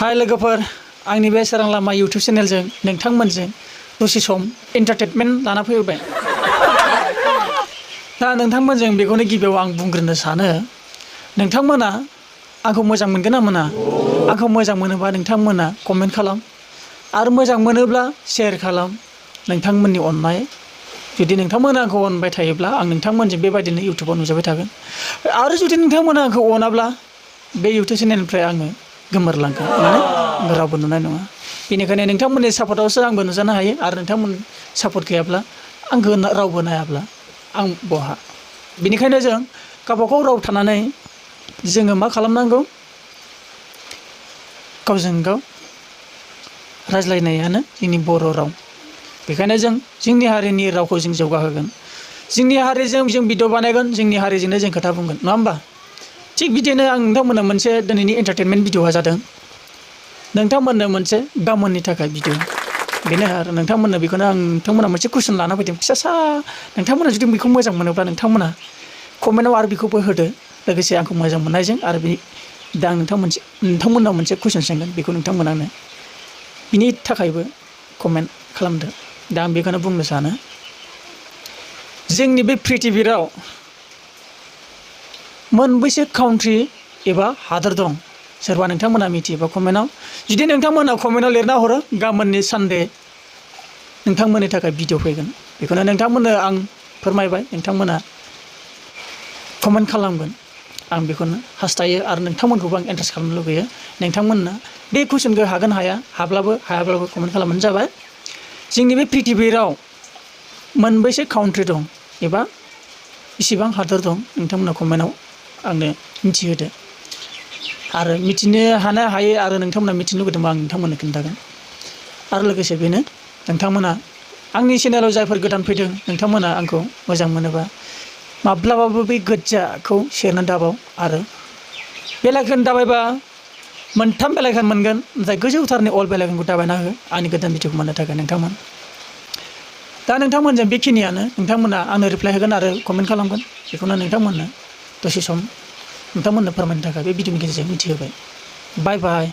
हाय लोगोफोर आंनि बे सोरां लामा यूट्यूब चेनेलजों नोंथांमोनजों दसे सम एन्टारटेनमेन्ट लाना फैबाय। दा नोंथांमोनजों बेखौनो गिबियाव आं बुंग्रोनो सानो नोंथांमोना आंखौ मोजां मोनगोन ना मोना? आंखौ मोजां मोनोबा नोंथांमोना कमेन्ट खालाम आरो मोजां मोनोब्ला शेयार खालाम। नोंथांमोननि अननाय जुदि नोंथांमोना आंखौ अनबाय थायोब्ला आं नोंथांमोनजों बेबायदिनो यूट्यूबाव नुजाबाय थागोन आरो जुदि नोंथांमोना आंखौ अनाब्ला बे यूट्यूब चेनेलनिफ्राय आङो गोमोरलांगोन माने रावबो नुनाय नङा। बेनिखायनो नोंथांमोननि सापर्टआवसो आंबो नुजानो हायो आरो नोंथांमोन सापर्ट गैयाब्ला आंखौ रावबो नायाब्ला आं बहा। बेनिखायनो जों गावबागाव राव थानानै जोङो मा खालामनांगौ गावजों गाव रायज्लायनायानो जोंनि बर' राव। बेखायनो जों जोंनि हारिनि रावखौ जों जौगाहोगोन, जोंनि हारिजों जों भिडिअ बानायगोन, जोंनि हारिजोंनो जों खोथा बुंगोन, नङा होमबा? थिग बिदिनो आं नोंथांमोननो मोनसे दिनैनि एन्टारटेनमेन्ट भिडिअआ जादों नोंथांमोननो मोनसे गामोननि थाखाय भिडिअ। बेनो आरो नोंथांमोननो बेखौनो आं नोंथांमोना मोनसे कुइसन लाना फैदों फिसा नोंथांमोना जुदि बेखौ मोजां मोनोब्ला नोंथांमोना कमेन्टआव आरो बेखौबो होदो लोगोसे आंखौ मोजां मोननायजों। आरो दा आं नोंथांमोननाव मोनसे कुइसन सोंगोन बेखौ नोंथांमोनानो बिनि थाखायबो कमेन्ट खालामदो। दा आं बेखौनो बुंनो सानो जोंनि बे प्रिथिबियाव मोनबेसे काउन्ट्रि एबा हादर दं? सोरबा नोंथांमोना मिथियोबा कमेन्टआव, जुदि नोंथांमोना कमेन्टआव लिरना हरो गाबोननि सानडे नोंथांमोननि थाखाय भिडिअ फैगोन। बेखौनो नोंथांमोननो आं फोरमायबाय, नोंथांमोना कमेन्ट खालामगोन आं बेखौनो हास्थायो आरो नोंथांमोनखौबो आं इन्टारेस्ट खालामनो लुगैयो। नोंथांमोननो बे कुइसनखौ हागोन हाया हायाब्लाबो कमेन्ट खालामबानो जाबाय। जोंनि बे प्रिथिबियाव मोनबेसे काउन्ट्रि दं एबा बेसेबां हादर दं नोंथांमोना कमेन्टआव आंनो मिथिहोदो आरो मिथिनो हायो आरो नोंथांमोना मिथिनो लुगैदोंबा आं नोंथांमोननो खिन्थागोन। आरो लोगोसे बेनो नोंथांमोना आंनि चेनेलाव जायफोर गोदान फैदों नोंथांमोना आंखौ मोजां मोनोबा माब्लाबाबो बे गोज्जाखौ सेरनो दाबाव आरो बेलाइकन दाबायबा 3 बेलाइकन मोनगोन, नाथाय गोजौथारनि अल बेलाइकनखौ दाबायना हो आंनि गोदान भिडिअखौ मोननो थाखाय नोंथांमोन। दा नोंथांमोनजों बेखिनियानो, नोंथांमोना आंनो रिप्लाय होगोन आरो कमेन्ट खालामगोन। बेखौनो नोंथांमोननो दसे सम नोंथांमोननो फोरमायनो थाखाय बे भिडिअनि गेजेरजों मिथिहोबाय। बाय बाय।